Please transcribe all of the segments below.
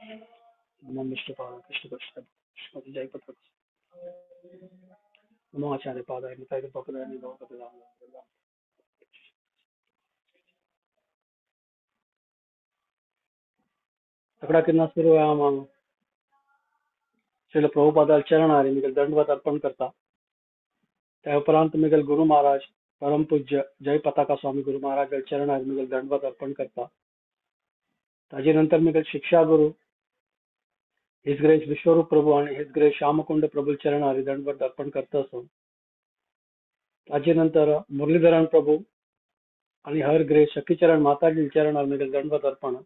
नमो विष्णुपादाय कृष्ण प्रेष्ठाय जय पत्र नमो आचार्य पादाय निताय कृपाकराय गौर। तगड़ा कितना सुरू आहे आम्हाला श्रील प्रभुपादाल चरणारी मिगल दंडवत अर्पण करता। त्या उपरांत मिगल गुरु महाराज परम पूज्य जय पताका स्वामी गुरु महाराज चरणारी मिगल दंडवत अर्पण करता। ताजे नंतर मिगल शिक्षा गुरु his grace विश्वरूप प्रभू आणि his grace Shyamkund प्रभू चरणारी दंडवत अर्पण करता असो। ताजे नंतर मुरलीधरण प्रभू आणि हर ग्रेस शकीचरण माताजी चरणारी मिगल दंडवत अर्पण।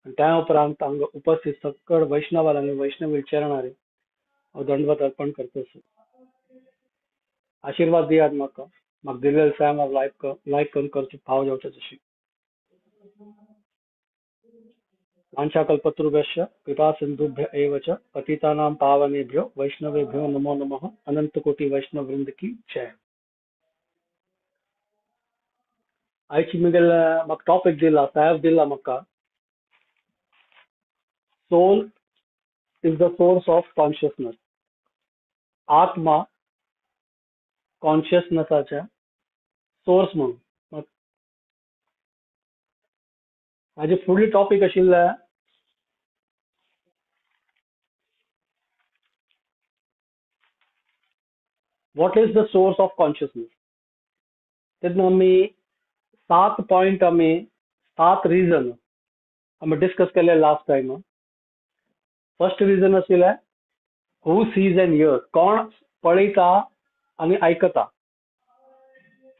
त्या उपरांत हांगा उपस्थित सकळ वैष्णवाल आणि वैष्णवी चरणारे हांव दंडवत अर्पण करता असो। आशीर्वाद दियात म्हाका, म्हाका दिल्ले सॅम हांव लायक करून करचो फाव जावचें तशी। वाञ्छाकल्पतरुभ्यश्च कृपा सिन्धुभ्य एव च पतितानां पावनेभ्यो वैष्णवेभ्यो नमो नमः। अनंत कोटि वैष्णव वृंद की जय। आयची मिगेल म्हाका टॉपिक दिला, साहेब दिला म्हाका, soul is the source of consciousness. आत्मा कॉन्शियसनेसाच्या सोर्स म्हणून। हाजे फुडली टॉपिक आशिल्ले what is the source of consciousness. तेन्ना आमी 7 पॉयंट, आमी 7 रिजन आमी डिस्कस केले लास्ट टायम। फर्स्ट रिजन आशिल्लें हू सीज एंड here, कोण पळयता आनी आयकता।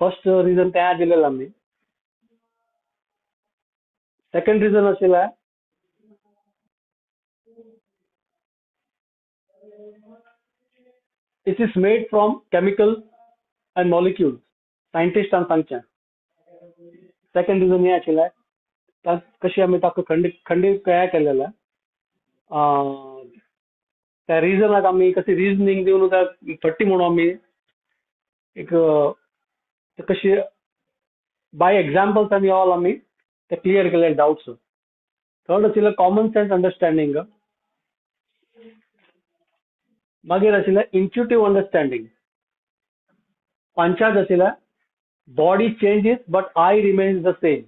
फर्स्ट रिजन तें दिलेलें आमी। सेकंड रिजन आशिल्लें it is made from chemical and molecules, सायंटिस्टान सांगचें। सेकंड रिजन हें आशिल्लें कशी आमी ताका खंडीत हें केलेलें, त्या रिजनाक आमी कशी रिजनींग दिवन त्या फट्टी म्हणून आमी एक कशी बाय एग्जाम्पल्स आनी ऑल आमी ते क्लियर केले डाउट्स। थर्ड आशिल्लें कॉमन सेन्स अंडरस्टँडींग। मागीर आशिल्लें इंट्युटीव अंडरस्टँडींग। पांचाच आशिल्लें body changes but I remains the same.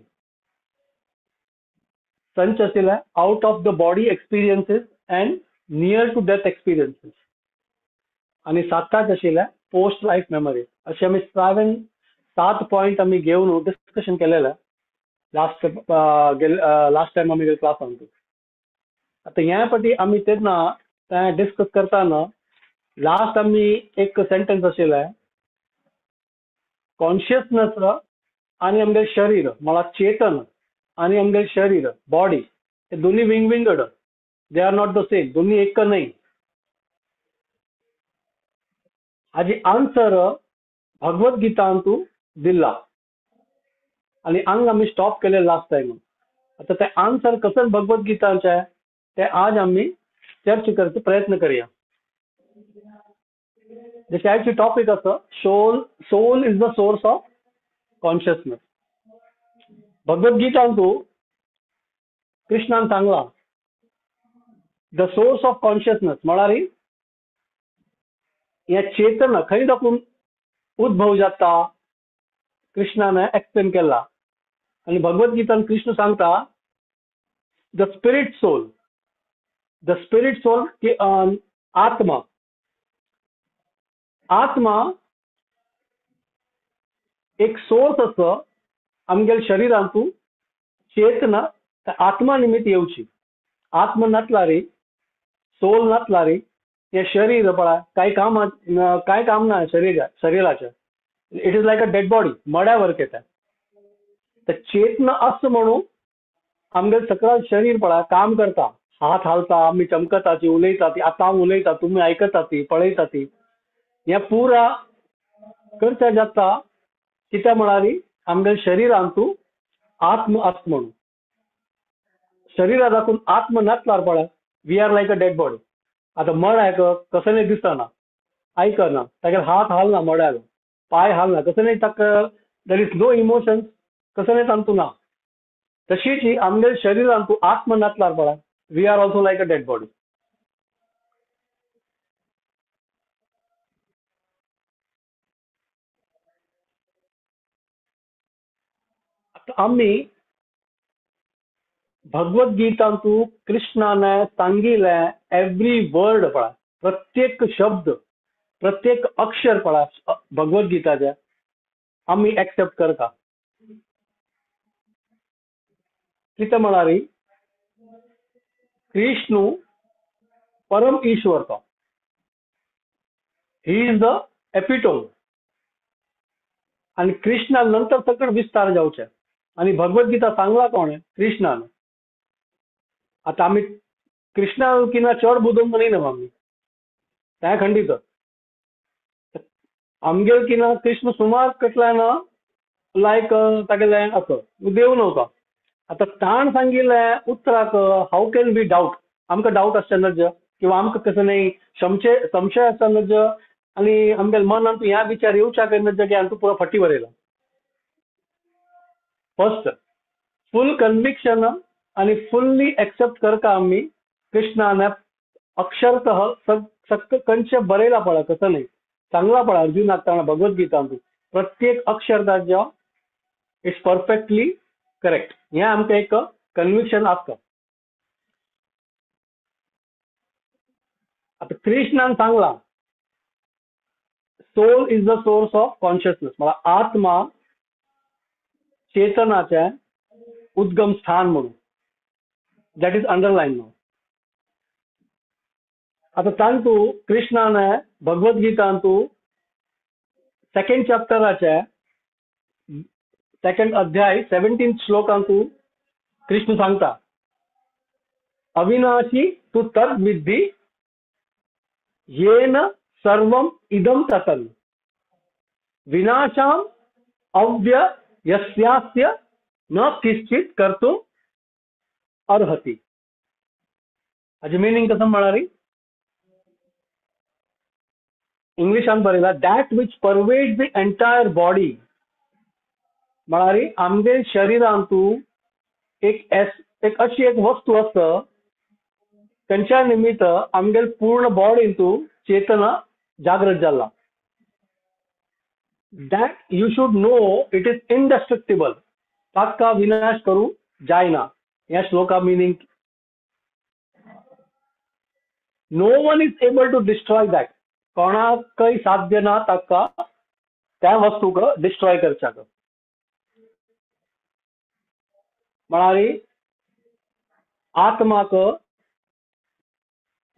संच आशिल्लें out of the body experiences and near to death experiences. आनी साताच आशिल्लें पोस्ट लायफ मेमोरी। अशें आमी 7 पॉयंट आमी घेवन डिस्कशन केलेलें लास्ट टायम आमी क्लासांत। आतां ह्या फावटी आमी तेन्ना तें डिस्कस करतना लास्ट आमी एक सेंटेन्स आशिल्लें कॉन्शियसनेस आनी आमगेलें शरीर, म्हळ्यार चेतन आनी आमगेलें शरीर बॉडी हे दोन्ही विंगविंगड, they are not the same, दोन्ही एक न्हय। हाजी आन्सर भगवद गीतांतू दिला आनी हांगा आमी स्टॉप केले लास्ट टायम। आतां ते आन्सर कसं भगवद गीतांचे ते आज आमी चर्चा करचे प्रयत्न करया। जशें आयची टॉपिक आसा soul is the source of consciousness. Bhagavad गीतांतू कृष्णान सांगला the source of consciousness म्हळ्यार हें चेतन खंय दाखून उद्भव जाता कृष्णान एक्सप्लेन केला। आनी भगवद गीतान कृष्ण सांगता the spirit soul, the spirit soul की आत्मा, आत्मा एक सोर्स आसा आमगेल्या शरीरांतू चेतना आत्मा निमित्त येवची। आत्मा नातलारी, सोल नातलारी हे शरीर पळय काय काम, काय काम ना शरीराचें। It is like a dead body, मड्या वरक येता। तर चेतना आसता म्हणून आमगेलें सगळें शरीर पळय काम करता, हात हालता, आमी चमकता ती, उलयता ती, आतां हांव उलयता, तुमी आयकता ती, पळयता ती, हें पुरा करच्या जाता कित्याक म्हळ्यार आमगेल्या शरीरांतू आत्म आसता म्हणून। शरीरा दाखून आत्म नातलार पळय we are like a dead body. आतां मड्याक कसलें दिसना, आयकना, तागेले हात हालना, मड्याक पांय हालना, कसलें ताका there is no emotions, कसलें तांतू ना। तशीच आमगेल्या शरीरांतू आत्म नातलार पळय We are also like a dead body. आमी भगवद्गीतांतु कृष्णाने सांगिल्लें एवरी वर्ड पळय, प्रत्येक शब्द, प्रत्येक अक्षर पळय भगवद्गीताचे आमी एक्सेप्ट करता. कितें म्हळ्यार कृष्ण परम ईश्वर तो, he is the epitome. आनी कृष्णा नंतर सगळं विस्तार जावचे. आनी भगवद्गीता सांगला कोण? कृष्णान. आतां आमी कृष्णा किना चड बुदोवंक न्ही आमी, तें खंडीत. आमगेर किना कृष्ण सुमार कसल्या ना लायक तागेलें आसा, देव नव्हता. आतां ताण सांगिल्लें उतराक how can we doubt? आमकां डावट आसचें नज, किंवा आमकां कसं न्ही संशय आसचो नज, आनी आमगे मनांत ह्या विचार येवच्याक नज की हांवें पुरो फटी बरयला. फर्स्ट फूल कन्विक्शन आनी फुल्ली एक्सेप्ट करता आमी कृष्णान अक्षरतः सक्क कंचे बरयला पळय, कसं न्ही सांगला पळय अर्जुनाक ताणें भगवद्गीतांत प्रत्येक अक्षर ताजें it's perfectly correct. हें आमकां एक कन्विक्शन आसता. आतां कृष्णान सांगलां soul is the source of consciousness, म्हळ्यार आत्मा चेतनाचें उद्गम स्थान म्हणून. That is underline नाव. आतां तांतू कृष्णान भगवद्गीतांतू सेकंड चॅप्टराचे सेकंड अध्याय 17 श्लोकांतू कृष्ण सांगता अविनाशी तू तद विद्धी येन सर्वम इदम ततन विनाशाम अव्य यस्यास्य न किश्चित कर्तुम अर्हति. हाजें मिनींग कसं म्हळ्यार इंग्लिशान बरयला that which pervade the entire body, म्हळ्यार आमगे शरिरांतू एक एक अशी एक वस्तू आसता तेंच्या निमित्त आमगे पूर्ण बॉडींतू चेतना जागृत जाला. That you should know it is indestructible, ताका विनाश करूं जायना. ह्या shloka meaning no one is able to destroy that, कोणाकय साध्य ना ताका त्या वस्तूक डिस्ट्रॉय करच्याक. म्हळ्यार आत्माक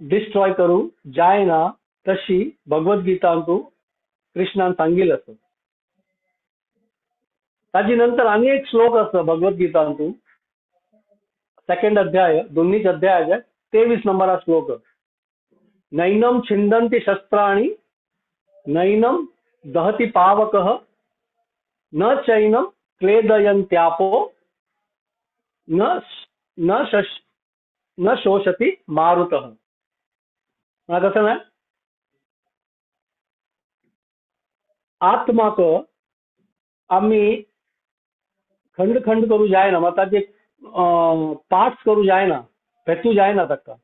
डिस्ट्रॉय करूं जायना तशी भगवद्गीतांतू कृष्णान सांगिल्लें आसा. ताजे नंतर आनी एक श्लोक आसा भगवद्गीतांतू सेकंड अध्याय दोन्हीच अध्यायाचे 23 नंबरा श्लोक, नैनम छिंदन्ति शस्त्राणि नैनम दहति पावकः न चैनम क्लेदयन्त्यापो न न शोषति मारुतः. कसं ना आत्माक आमी खंड खंड करूं जायना, म्हळ्यार ताजे पार्ट्स करूं जायना, भेटू जायना ताका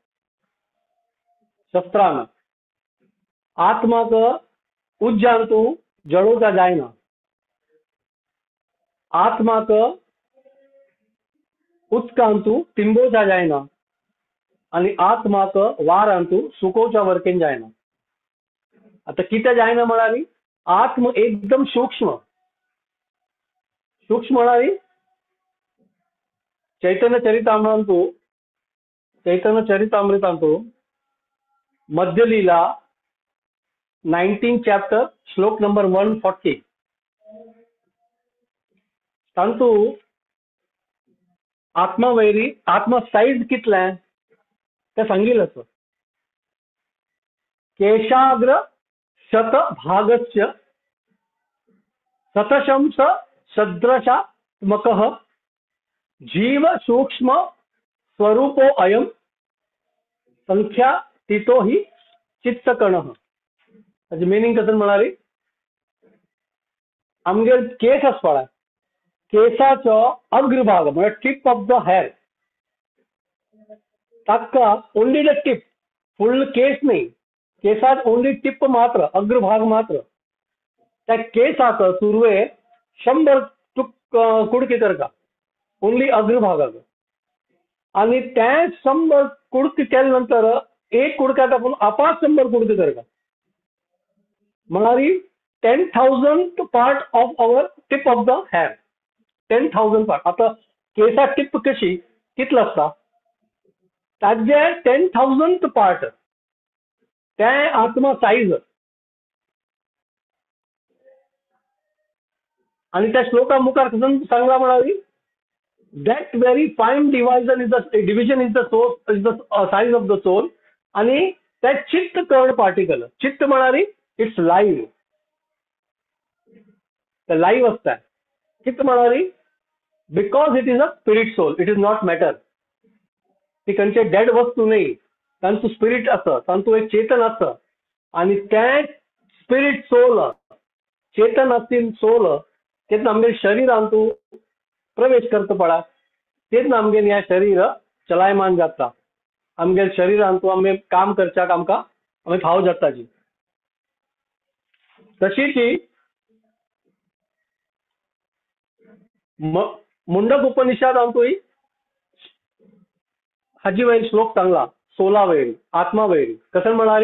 शस्त्रान. आत्माक उज्जांतू जळोवचा जायना, आत्माक उदकांतू तिंबोवचा जायना, आनी आत्माक वारांतू सुकोवच्या वरकेन जायना. आतां कितें जायना म्हळ्यार आत्म एकदम सूक्ष्म, सूक्ष्म म्हळ्यार चैतन्य चरितामृतांतू, चैतन्य चरितामृतांतू मध्यलीला 19 चॅप्टर श्लोक नंबर 140 तांतू आत्मा वैरी आत्मा साईज कितलें तें सांगिल्लें आसा. केशाग्र शत भागस्य शतशंस सदृशात्मकः जीव सूक्ष्म स्वरूपो अयम संख्या तितो ही चित्तकणः. ताजें मिनींग कसं म्हळ्यार आमगेर केस आसता पळय, केसाचो अग्रभाग म्हळ्यार टिप ऑफ the hair, ताका ओन्ली the tip, फुल केस न्ही, केसाक ओन्ली टिप मात्र, अग्रभाग मात्र. त्या केसाक सुरवे 100 कुडके करता, ओन्ली अग्रभागाक. आनी ते 100 कुडके केले नंतर एक कुडका टाकून आपात 100 कुडके करता, म्हळ्यार 10,000 part of our tip of the hair, 10,000 part. आता केसा टिप कशी कितलो आसता, ताजे 10,000 पार्ट ते आत्मा सायज. आनी त्या श्लोका मुखार सांगला म्हळ्यार that very fine division is the division is the source is the size of the soul. आनी त्या चित्त कर्ण पार्टिकल, चित्त म्हळ्यार it's live, ते लाईव्ह आसता. चित्त म्हळ्यार because it is a spirit soul, it is not matter. ती खंयचे डेड वस्तू न्ही, तांचो स्पिरीट आसा, तांचो एक चेतन आसा. आनी तें स्पिरीट सोल, चेतन आसतील सोल, तेन्ना आमगे शरीरान तूं प्रवेश करता पळय, तेन्ना आमगे ह्या शरीर चलायमान जाता, आमगे शरीरान तूं आमी काम करच्याक आमकां आमी फाव जाता जी. तशी ती मुंडक उपनिषदांतूय हाजी वयर श्लोक सांगला, सोला वयर, आत्मा वयर. कशें म्हळ्यार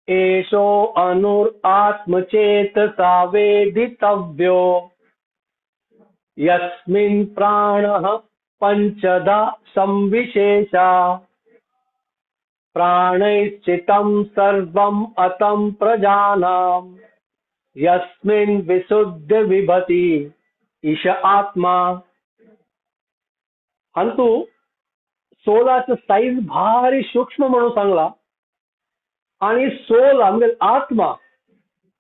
एषो अनुर आत्मचेतसा वेदितव्यो यस्मिन् प्राणः पंचधा संविशेषा प्राणैश्चितं सर्वम् अतं प्रजानां यस्मिन् विशुद्ध विभति ईश आत्मा. हांतू सोलाचो सायज भारी सूक्ष्म म्हणून सांगला. आनी सोल आमगे आत्मा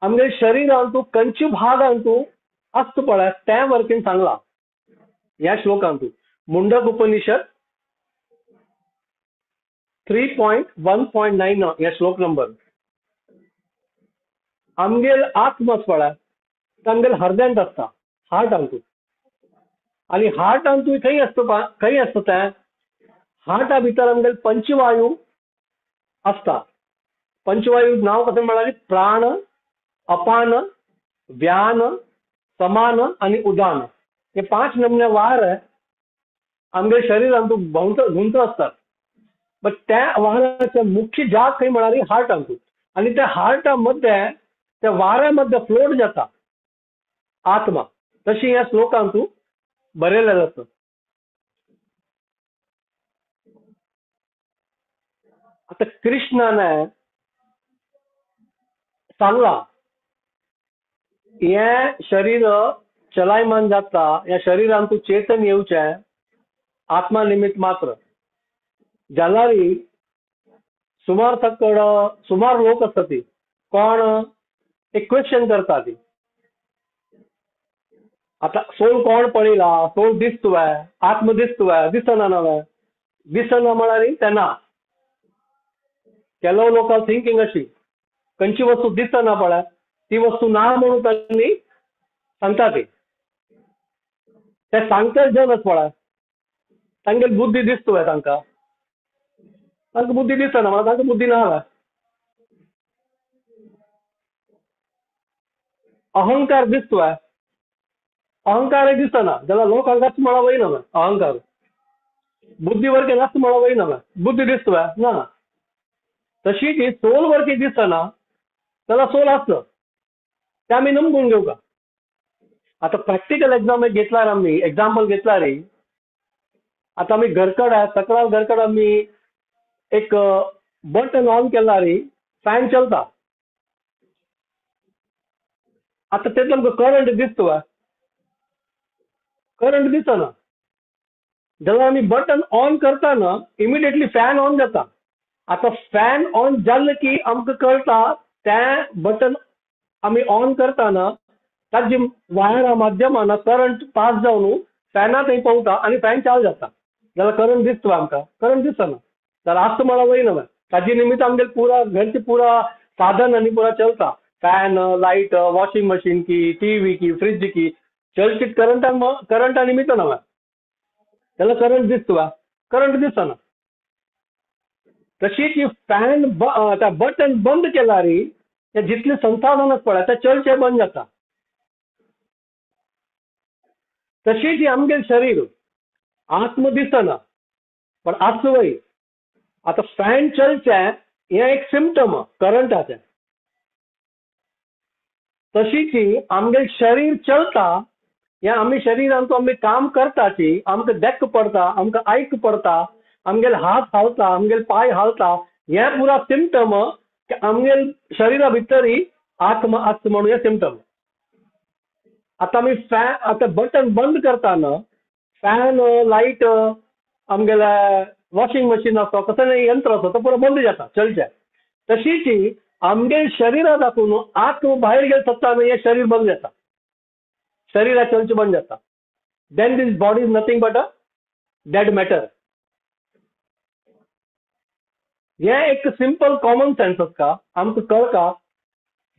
आमगे शरीरांतू कंच भागांतू आसता पळय त्या वर्कीन सांगला ह्या श्लोकांतू. मुंडक उपनिषद 3.1.9 ह्या श्लोक नंबर. आमगेल आत्मा पळय आमगेल हृदयांत आसता, हार्टांतू. आनी हार्टांतू खंय आसता, खंय आसता तें हार्टा भितर आमगेल पंचवायू आसता. पंचवायू नांव कशें म्हळ्यार प्राण, अपान, व्यान, समान आनी उदान. हे 5 नमूने वार आमगे शरीरांतू भोंवत आसतात. बट त्या वाराचे मुख्य जाग खंय म्हळ्यार हार्टांतू. आनी त्या हार्टा मध्ये त्या वाऱ्या मध्ये फ्लोट जाता आत्मा. तशी ह्या श्लोकांतू बरयलेलें आसा. आतां कृष्णान सांगला हें शरीर चलायमान जाता, ह्या शरीरान तूं चेतन येवचें आत्मा निमित्त मात्र. जाल्यार सुमार तकड सुमार लोक आसता ती कोण एक क्वेश्चन करता ती. आतां सोल कोण पळयला, सोल दिसता व्हय, आत्मा दिसता व्हय, दिसना ना व्हय, दिसना म्हळ्यार तें ना. ಕೆಲವು लोक थिंकींग अशी खंयची वस्तू दिसना पळय ती वस्तू ना म्हणून तांणी सांगता ती. ते सांगता जनच पळय तांगेली बुद्धी दिसता व्हय तांकां, तांकां बुद्धी दिसना म्हळ्यार तांकां बुद्धी ना व्हय. अहंकार दिसता व्हय, अहंकार दिसना जाल्यार लोकांक म्हळ्यार वयना व्हय अहंकार. बुद्धी वरके नासता म्हळ्यार वयना व्हय, बुद्धी दिसता व्हय ना. तशी ती सोल वरकी दिसना जाल्यार सोल आसता ते आमी नमगून घेवका. आतां प्रॅक्टिकल एग्जाम घेतल्यार आमी एग्जाम्पल घेतल्यार आतां आमी घरकड सकळार घरकड आमी एक बटन ऑन केल्यार फॅन चलता. आतां तेतून आमकां करंट दिसता व्हय, करंट दिसना. जाल्यार आमी बटन ऑन करता ना इमिडिएटली फॅन ऑन जाता. आतां फॅन ऑन जालें की आमकां कळटा तें बटन आमी ऑन करतना ताजी वायरा माध्यमान करंट पास जावन फॅना थंय पावता आनी फॅन चालू जाता. जाल्यार करंट दिसता आमकां, करंट दिसना जाल्यार आसता म्हळ्यार वयना व्हय. ताजे निमित्त आमगे पुरा घरचें पुरा साधन आनी पुरा चलता, फॅन, लायट, वॉशिंग मशीन की, टीव्ही की, फ्रिज की चलचीत करंटा निमित्त नव्हे, त्याला करंट दिसतो, करंट दिसना. तशीच ही फॅन त्या बटन बंद केला रे ते जितले संसाधनच पळय त्या चलचे बंद जाता. तशीच ही आमगेलें शरीर आत्म दिसना पण आसता वय. आतां फॅन चलचें हें एक सिमटम करंटाचें. तशीच ही आमगेलें शरीर चलता हें आमी शरिरान आमी काम करताची, आमकां देख पडटा, आमकां आयक पडटा, आमगेले हात हालता, आमगेले पांय हालता, हें पुरा सिमटम की आमगेले शरिरा भितरय आत्मा आसता म्हणून हें सिमटम. आतां आमी फॅन आतां बटन बंद करता न्हू, फॅन लायट आमगेले वॉशिंग मशीन आसा कसलें यंत्र आसा तो पुरो बंद जाता चलचें. तशीच आमगेले शरिरा दाखोवन आत्मा भायर गेले सकता न्हू, हें शरीर बंद जाता, शरीरा चलचें बंद जाता. Then this body is nothing but a dead matter. हें एक सिंपल कॉमन सेन्स आसता, आमकां कळटा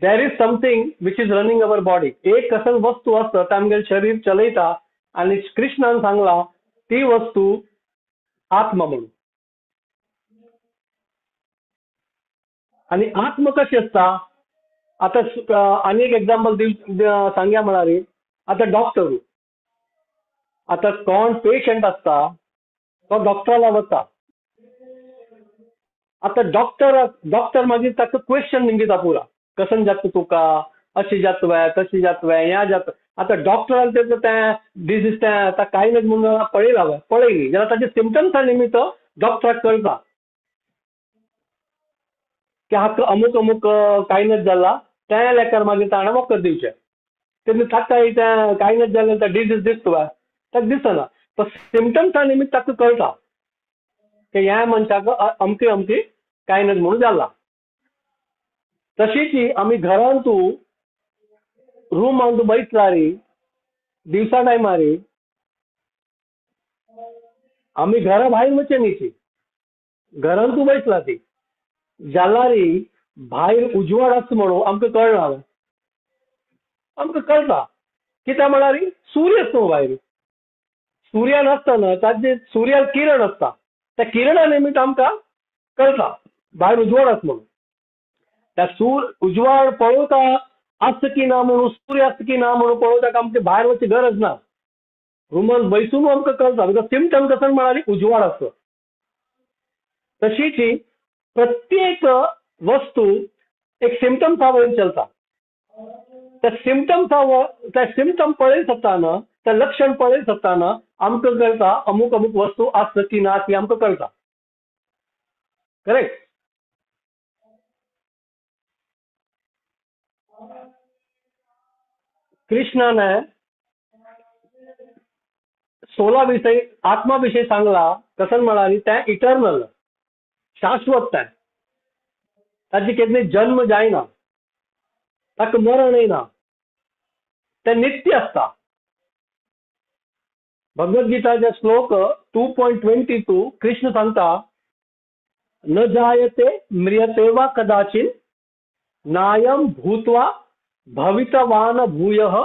there is something which is running our body. एक कसं वस्तू आसता ते आमगेलें शरीर चलयता आनी कृष्णान सांगला ती वस्तू आत्मा म्हणून. आनी आत्मा कशी आसता आतां आनी एक एग्जाम्पल दिव सांगया म्हळ्यार आतां डॉक्टर, आतां कोण पेशंट आसता तो डॉक्टराक वता. आतां डॉक्टर मागीर ताका क्वेश्चन निमगिता पुरा, कसन जाता तुका, अशें जाता वे, तशें जाता वे, हें जाता. आतां डॉक्टरान तें तें डिजीज तें आतां कांय नज म्हणून पळयला पळयली जाल्यार ताचे सिमटम्सा निमित्त डॉक्टराक कळटा की हाका अमूक अमूक कांय नज जाला, तें लेकर मागीर ताणें वखद दिवचें. तेन्ना ताका तें कांय नज जालें तें डिजीज दिसता ताका दिसना, पण सिमटम्सा निमित्त ताका कळटा की ह्या मनशाक अमकी अमकी कांय नज म्हणून जाला. तशीच आमी घरांतू रुमांत बैसला रे दिवसा टायमार आमी घरा भायर वचचे न्ही, घरांतू बैसला ती जाल्यार भायर उजवाड आसता म्हणून आमकां कळना, आमकां कळटा कित्याक म्हळ्यार सूर्य आसता भायर, सूर्या नासतना ताजे सूर्याक किरण आसता, त्या किरणा निमित्त आमकां कळटा भायर उजवाड आसता म्हणून. त्या उजवाड पळोवता आसता की ना म्हणून, सूर्य आसता की ना म्हणून पळोवता आमकां भायर वचची गरज ना, रुमान बैसून आमकां कळटा because symptom कसं म्हळ्यार उजवाड आसता. तशीच प्रत्येक वस्तू एक सिमटम्सा वयर चलता, त्या सिमटम्सा त्या सिमटम पळय सकताना त्या लक्षण पळय सकताना आमकां कळटा अमूक अमूक वस्तू आसता की ना ती आमकां कळटा. करेक्ट. कृष्णाने 16 विषय आत्मा विषय सांगला, कसं म्हळ्यार तें इटर्नल शाश्वत, तें ताजे केन्ना जन्म जायना, ताका मरण येना, तें नित्य आसता. भगवद्गीताचे श्लोक 2.22 कृष्ण सांगता, न जायते म्रियते वा कदाचिन नायम भूत्वा भवितवान भूयः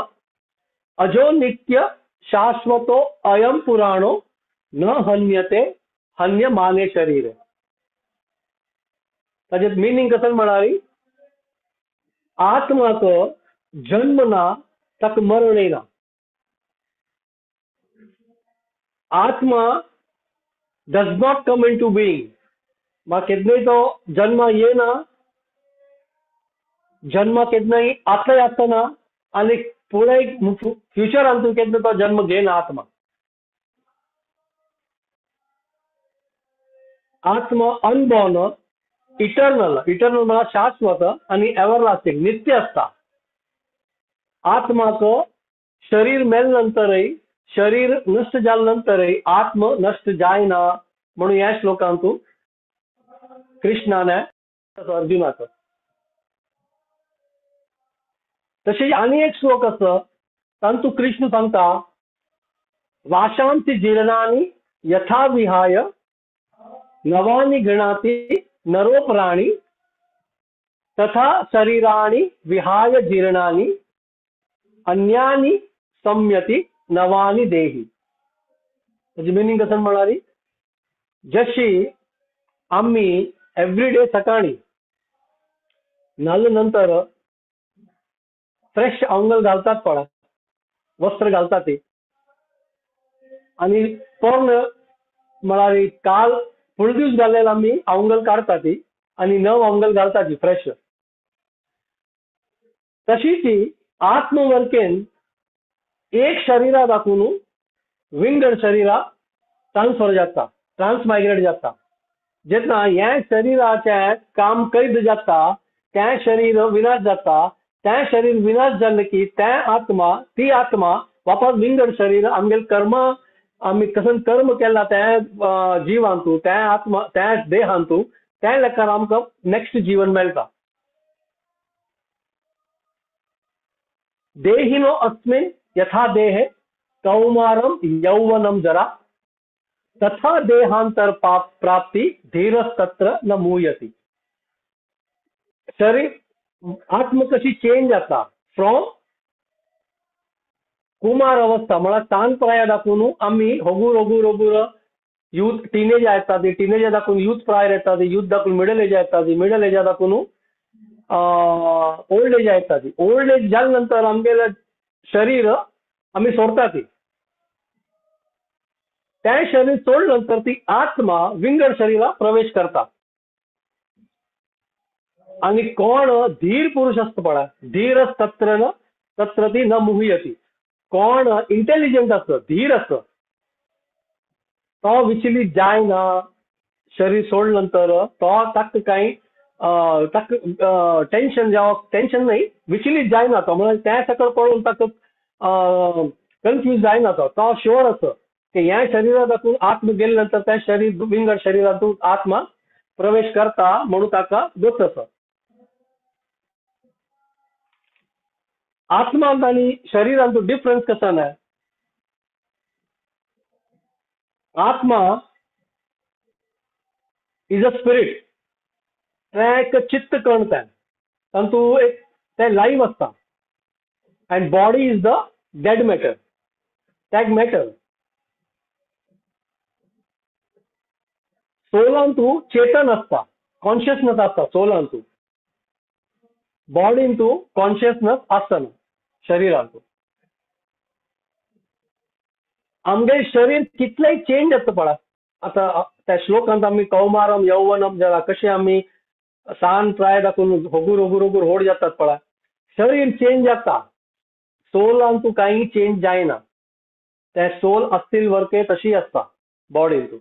अजो नित्य शाश्वतो अयम पुराणो न हन्यते हन्यमाने शरीर. ताजे मिनिंग कसं म्हळ्यार आत्माक जन्म ना, ताका मरण येना. आत्मा does not come into being. म्हाका केन्नाय तो जन्म येना, जन्म केन्नाय आतांय आसतना आनी फुडें फ्युचरान केन्ना तो जन्म घेयना आत्मा. आत्मा अनबॉर्न, इटर्नल, इटर्नल म्हळ्यार शाश्वत आनी एवरलास्टिंग, नित्य आसता. आत्माचो शरीर मेल नंतरय, शरीर नश्ट जाले नंतरय आत्म नश्ट जायना म्हणून ह्या श्लोकांतू कृष्णाने अर्जुनाचो. तशें आनी एक श्लोक आसा तातूंत कृष्ण सांगता, वाशांति जीर्णानि यथा विहाय नवानि गृह्णाति नरोपराणि तथा शरीराणि विहाय जीर्णानि अन्यानि संयती नवानी देही. ताची मिनींग कशें म्हळ्यार जशी आमी एवरीडे सकाळी न्हाले नंतर फ्रेश आंगल घालतात पळय, वस्त्र घालतात ती, आनी पोरण म्हळ्यार काल फुल दीस घाल्लेले आमी आंगल काडटा ती आनी नव आंगल घालता ती फ्रेश. तशीच ती आत्मवर्केन एक शरीरा दाखोवन विंगड शरीरा ट्रान्सफर जाता, ट्रान्समायग्रेट जाता. जेन्ना ह्या शरीराचें काम कैद जाता तें शरीर विनाश जाता. तें शरीर विनाश जालें की तें आत्मा, ती आत्मा वापस विंगड शरीर आमगेले कर्म, आमी कसन कर्म केला तें जिवांतू, तें आत्मा, तें देहांतू, तें लेखान आमकां नेक्स्ट जीवन मेळटा. देहिनो अस्मिन् यथा देहे कौमारम यौवनम जरा तथा देहांतर पाप प्राप्ति धीरस्तत्र न मुह्यति. शरीर आत्म कशी चेंज जाता फ्रॉम कुमार अवस्था म्हळ्यार सान प्राय दाखोवन आमी होगूर होगूर होगूर यूथ टिनेज येता ती, टिनेज दाखोवन यूथ प्रायर येता ती, यूथ दाखोवन मिडल एज येता ती, मिडल एजा दाखोवन ओल्ड एज येता ती. ओल्ड एज जाल्या नंतर आमगेलें शरीर आमी सोडटा ती. तें शरीर सोडले नंतर ती आत्मा विंगड शरीरा प्रवेश करता. आनी कोण धीर पुरुष आसता पळय, धीर तत्र न तत्र ती न मुह्यती. कोण इंटेलिजंट आसता, धीर आसता, तो विचलित जायना. शरीर सोडले नंतर तो ताका कांय ताका टेंशन जावप, टेंशन न्हय, विचलित जायना तो. म्हळ्यार तें सकयल पळोवन ताका कन्फ्यूज जायना तो. तो शुअर आसा की ह्या शरीरांत आत्मा गेले नंतर त्या शरीर विंगड शरीरांतून आत्मा प्रवेश करता म्हणून ताका दोश आसा. आत्मांत आनी शरीरांत डिफरन्स कसो ना? आत्मा is a spirit, तें एक चित्त कण, तें तातूंत एक तें लायव्ह आसता. And body is the dead matter, तें मॅटर. सोलांतू चेतन आसता, कॉन्शियसनस आसता सोलांतू. बॉडींतू कॉन्शियसनस आसना शरीरांतू. आमगे शरीर कितलेंय चेंज जाता पळय. आतां त्या श्लोकांत आमी कौमारम यौवनम जरा कशें आमी सान प्राय दाखोवन होगूर होगूर होगूर व्हड जातात पळय, शरीर चेंज जाता, सोलांतू कांय चेंज जायना. तें सोल असतील वर्के तशी आसता बॉडींतू.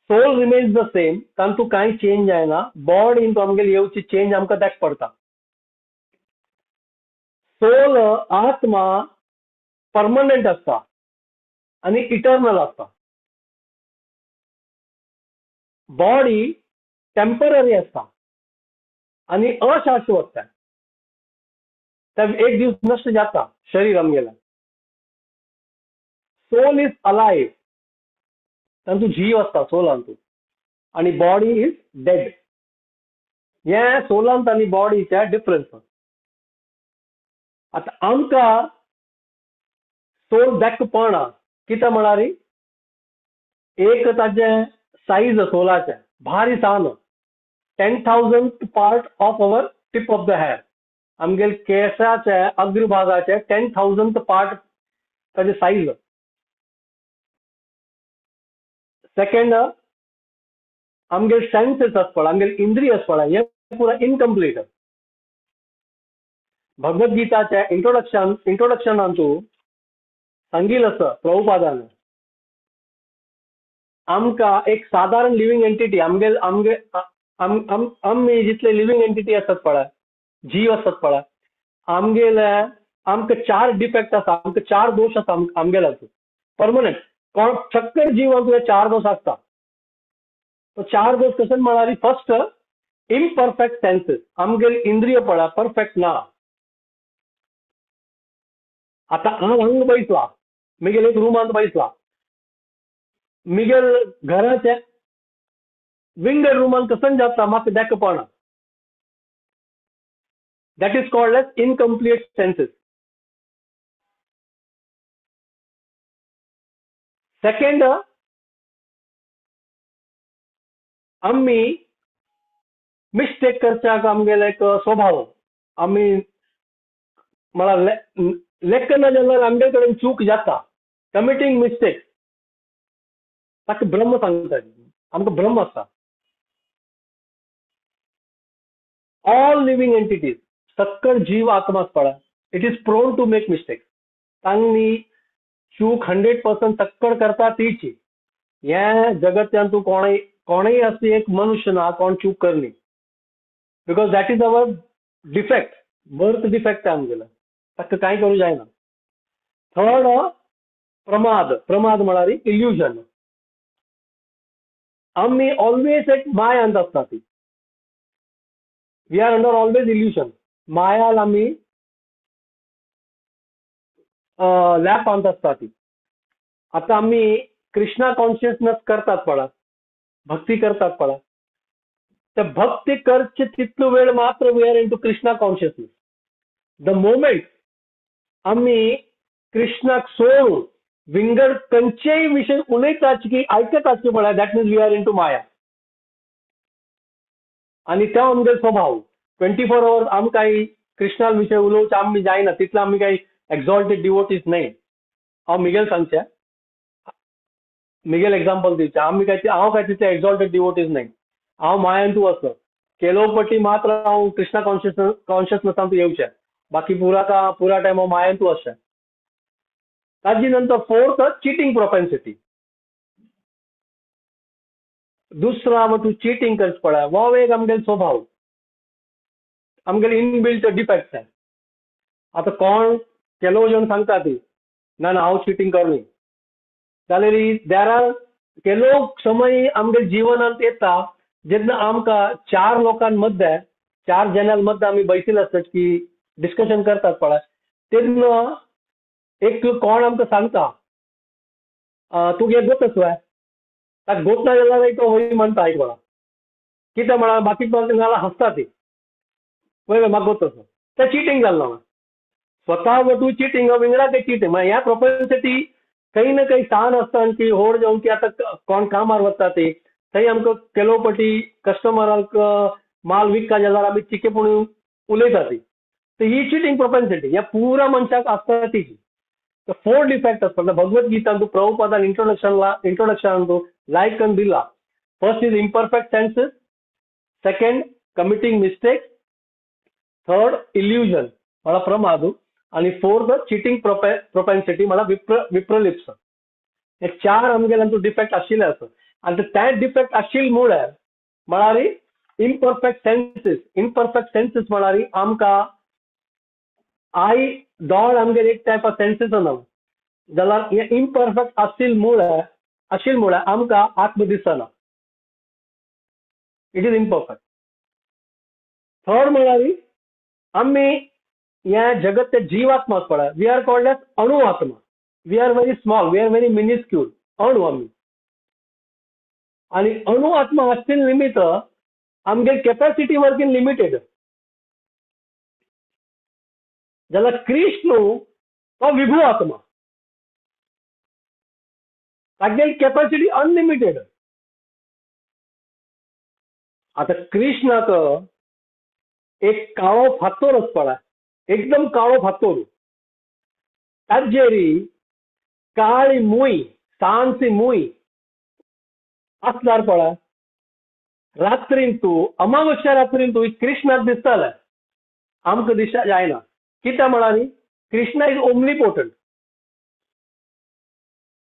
सोल रिमेन्स the same, तातूंत कांय चेंज जायना. बॉडींतू आमगेली येवची चेंज आमकां देख पडटा. सोल आत्मा परमनंट आसता आनी इटर्नल आसता. बॉडी टेम्पररी आसता आनी अशाश्वत. तें एक दीस नश्ट जाता शरीर आमगेलें. सोल is alive, तातूंत जीव आसता सोलांतू, आनी बॉडी is dead. हें सोलांत आनी बॉडीचें डिफरन्स. आतां आमकां सोल देख पडना. कितें म्हळ्यार एक ताजें सायज सोलाचें भारी सान, 10,000 part of our tip of the hair. आमगेले केसाचे अग्रभागाचे 10,000 पार्ट ताजें सायज. सेकंड, आमगेले सेन्सेस आसता पळय, आमगेले इंद्रिय आसता पळय, हें पुरा इनकम्प्लीट. भगवद्गीताच्या इंट्रोडक्शनांतू सांगिल आसा प्रभुपादान, आमकां एक सादारण लिव्हिंग एंटिटी, आमगेल आमगे आमी जितले लिव्हिंग एंटिटी आसात पळय, जीव आसात पळय, आमगेले आमकां 4 डिफेक्ट आसा, आमकां 4 दोश आसा आमगेल्यातून परमनंट. कोण चक्कर जिवांत हे 4 दोश आसता. तो 4 दोश कशें म्हळ्यार, फर्स्ट इम्परफेक्ट सेन्सेस, आमगेले इंद्रिय पळय परफेक्ट ना. आतां हांव हांगा बैसला, मिगेल एक रुमांत बैसला, मिगेल घराचे विंगड रुमांत कसन जाता म्हाका देख पडना. That is called as incomplete senses. Second, आमी मिस्टेक करच्याक आमगेले एक स्वभाव, आमी म्हळ्यार लेखना जाल्यार आमगे कडेन चूक जाता, कमिटींग मिस्टेक, ताका ब्रह्म सांगता, आमकां ब्रह्म आसता. ऑल लिव्हिंग एंटिटीज, सक्कड जीव आत्मा आसता, it is prone to make mistake. तांणी चूक 100% सक्कड करता तीची. हे जगत्यान तूं कोणय कोणय असो एक मनुष्य ना कोण चूक करनी, because that is our defect, birth defect आमगेलो, ताका कांय करूं जायना. थर्ड, प्रमाद. प्रमाद म्हळ्यार इल्युजन. आमी ऑलवेज एक मायांत आसता ती, we are under always illusion. मायाल आमी लॅपांत आसता ती. आतां आमी कृष्णा कॉन्शियसनेस करतात पळय, भक्ती करतात पळय, तर भक्ती करचे तितलो वेळ मात्र we are into Krishna consciousness. The moment आमी कृष्णाक सोडून विंगड खंयचेय विशय उलयतात की आयकतात की पळय, that means we are into maya. आनी तो आमगे स्वभाव. 24 आवर्स आमकां कृष्णा विशय उलोवचे आमी जायना, तितले आमी कांय एक्झॉल्टेड डिवोटीज न्हय. हांव मिगेल सांगचें, मिगेल एग्जाम्पल दिवचें, आमी काय हांव काय तितले एक्झॉल्टेड डिवोटीज न्हय, हांव मायान तूं आसलो केलो पटी मात्र हांव कृष्णा कॉन्शियसनेसान तूं येवचें, बाकी पुरा पुरा टायम हांव मायान तूं आसचें. ताजी नंतर फोर्थ, चिटींग प्रोपेन्सिटी. दुसरा तूं चिटींग करचें पळय, हो एक आमगेलो स्वभाव, आमगेले इनबिल्ट डिफेक्ट. आतां कोण केलो जेवन सांगता ती ना ना हांव चिटींग करनी, जाल्यार there are केलो समय आमगे जिवनांत येता जेन्ना आमकां चार लोकां मध्य, चार जनां मध्य आमी बैसिल्ले आसतात की डिस्कशन करतात पळय, तेन्ना एक कोण आमकां सांगता तूं हे गोत आसलो, ताका गोत ना जाल्यार तो वय म्हणटा एक वेळा कितें म्हणा, बाकी नाल्यार हांसता ती, वय म्हाका गोत आसा, तें चिटींग जालें ना. स्वता तूं चिटींग विंगडा तें चिटींग. म्हळ्यार ह्या प्रोपेन्सिटी खंय ना खंय सान आसता की होड जावन की आतां कोण कामार वता ती थंय आमकां केलो पटी कस्टमराक माल विकता जाल्यार आमी चिकेपण उलयता ती, तर ही चिटींग प्रोपेन्सिटी ह्या पुरा मनशाक आसता ती. फोर डिफेक्ट आसता. भगवत गीतान तूं प्रभुपादान इंट्रोडक्शनान तूं लायक करून दिला. First is imperfect senses, second committing mistake, third illusion म्हळ्यार प्रमाद, आनी फोर्थ चिटींग प्रोपेन्सिटी म्हळ्यार विप्रलिप्स. हे चार आमगेले तूं डिफेक्ट आशिल्ले आसा. आनी ते डिफेक्ट आशिल्ले म्हळ्यार म्हळ्यार इम्परफेक्ट सेन्सीस. इम्परफेक्ट सेन्सीस म्हळ्यार आमकां I दोळ आमगेले एक टायप ऑफ सेन्सीस ना, जाल्यार हे इम्परफेक्ट आशिल्ले म्हळ्यार आमकां आत्म दिसना, it is imperfect. Third म्हळ्यार आमी ह्या जगत ते जीवात्मा पळय, we are called as अणु आत्मा, we are very small, we are very minuscule, अणु आमी. आनी अणु आत्मा आसतील निमित्त आमगे कॅपॅसिटी वर्किंग लिमिटेड. जाल्यार कृष्ण तो विभू आत्मा, तागेली कॅपॅसिटी अनलिमिटेड. आतां कृष्णाक एक काळो फातोर आसता, एकदम काळो फातोर, ताजेरी काळी मूय, सानसी मूय आसल्यार पळय, रात्रीन तूं अमावस्या रात्रीन तूं कृष्णाक दिसताले, आमकां दिशा जायना. कित्याक म्हळ्यार कृष्णा is ओमनीपोटंट,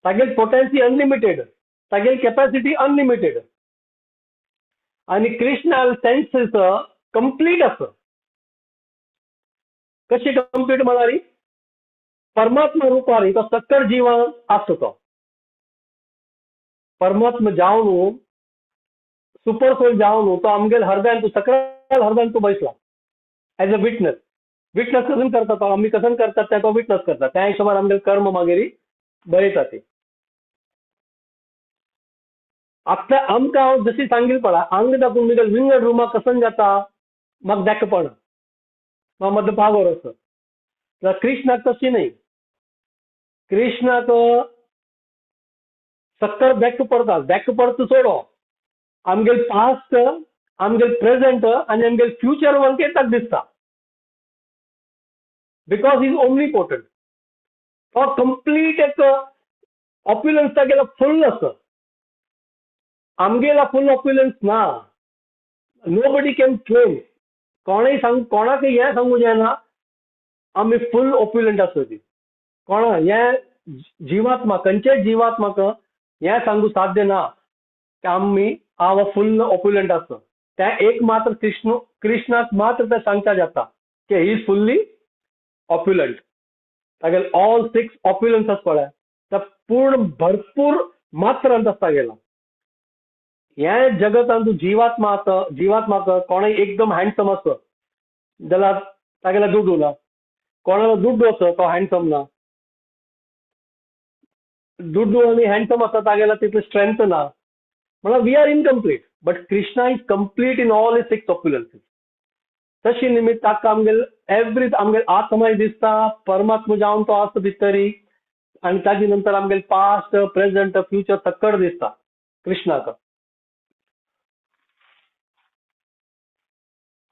तागेली पोटेन्सी अनलिमिटेड, तागेली कॅपॅसिटी अनलिमिटेड, आनी कृष्णा सेन्सीस कंप्लीट आसा. कशी कंप्लीट म्हळ्यार परमात्मा रुपार तो सक्कड जिवान आसता, तो परमात्मा जावन सुपर सोल जावन तो आमगेले हृदयान तूं सकल हृदयान तूं बसला एज अ विटनस. विटनस कसन करता तो, आमी कसन करतात ते तो विटनस करता, त्या हिशोबान आमगेले कर्म मागीर बरयता ते. आतां आमकां हांव जशी सांगील पळय, आंग दाखोवन मिगेल विंगड रुमा कसन जाता म्हाका दाखपण म्हाका मदलो पागोर आसा. कृष्णाक तशी न्हय, कृष्णाक सक्कर बॅक पडता, बॅक पडता सोडो, आमगेले पास्ट, आमगेले प्रेझेंट आनी आमगेले फ्युचर वळखे ताका दिसता, because is omnipotent. तो कंप्लीट एक ऑप्युलन्स तागेलो फुल आसा, आमगेला फुल ऑप्युलन्स ना. नोबडी can claim, कोणूय सांग, कोणाकय हें सांगू जायना आमी फुल ऑप्युलंट आसा ती. कोणा हें जिवात्मा, खंयचेय जिवात्माक हें सांगू साध्य ना की आमी हांव फुल ऑप्युलंट आसा. तें एक मात्र कृष्ण, कृष्णाक मात्र तें सांगता जाता की he is fully opulent. तागेले ऑल सिक्स ऑप्युलन्स आसा पळय, ते पूर्ण भरपूर मात्रांत आसता गेला. हें जगतांत जिवात्मा आसा, जिवात्माक कोणूय एकदम हँडसम आसा जाल्यार तागेलो दुडू ना, कोणालो दुड्डू आसा तो हँडसम ना, दुड्डू आनी हँडसम आसा तागेलो तितलो स्ट्रेंथ ना. म्हळ्यार we are incomplete, but Krishna is complete in all his six opulences. तशी निमित्त ताका आमगेले एवरी आमगेले आत्माय दिसता, परमात्मा जावन तो आसता भितरी, आनी ताजे नंतर आमगेले पास्ट, प्रेझेंट, फ्युचर सक्कड दिसता कृष्णाक.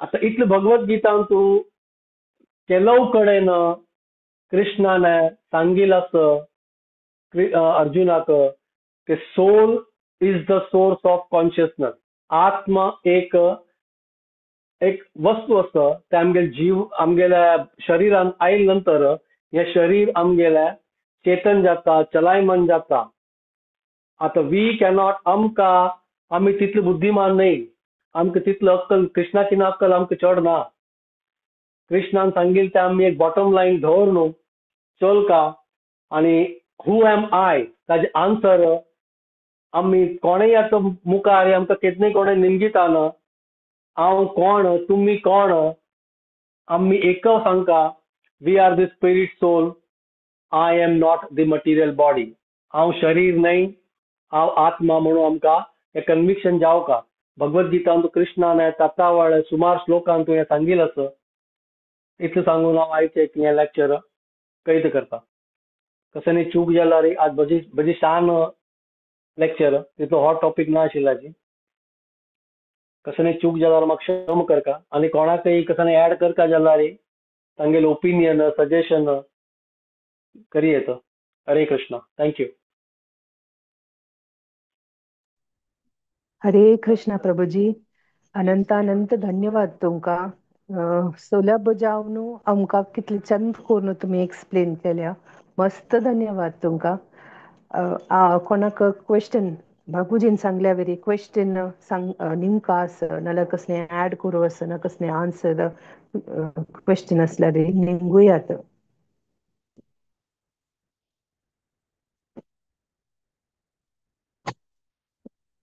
आतां इतले भगवत गीतान तूं केलव कडेन कृष्णान सांगिल आसा अर्जुनाक की soul is the source of consciousness. आत्मा एक एक वस्तू आसा, ते आमगेले जीव आमगेल्या शरिरान आयले नंतर हें शरीर आमगेलें चेतन जाता, चलायमान जाता. आतां we cannot, आमकां आमी तितले बुद्धिमान न्हय, आमकां तितलो अक्कल, कृष्णाची ना अक्कल आमकां चड ना. कृष्णान सांगिल्लें तें आमी एक बॉटम लायन धर न्हू चलका, आनी हू एम I ताजें आन्सर आमी कोणेय आतां मुखार आमकां केन्नाय कोणें निमगिता ना, हांव कोण, तुमी कोण, आमी एक सांगता, we are the spirit soul, I am not the material body. हांव शरीर न्हय, हांव आत्मा म्हणून आमकां हें कन्विक्शन जावका. भगवद गीतांत कृष्णान तत्वाळ सुमार श्लोकांत हें सांगिल्लें आसा. इतलें सांगून हांव आयचें हें लॅक्चर कैद करता. कसं न्ही चूक जाल्यार आज म्हजी म्हजी शान लॅक्चर, तितलो हॉट टॉपीक ना आशिल्ल्याची. कसं न्ही चूक जाल्यार म्हाका क्षमा करका, आनी कोणाकय कसं न्ही एड करका जाल्यार तांगेले ओपिनियन सजेशन करी येता. हरे कृष्णा, thank you. हरे कृष्णा प्रभुजी, अनंतानंत धन्यवाद तुमकां. सुलभ जावन आमकां कितले चंद करून तुमी एक्सप्लेन केल्या, मस्त धन्यवाद तुमकां. कोणाक क्वेश्चन बाबूजीन सांगल्या वेरी क्वेश्चन सांग निमकां आसा, नाल्यार कसलें ऍड करूं आसा, ना कसलें आन्सर क्वेश्चन आसल्यार निमगुयात.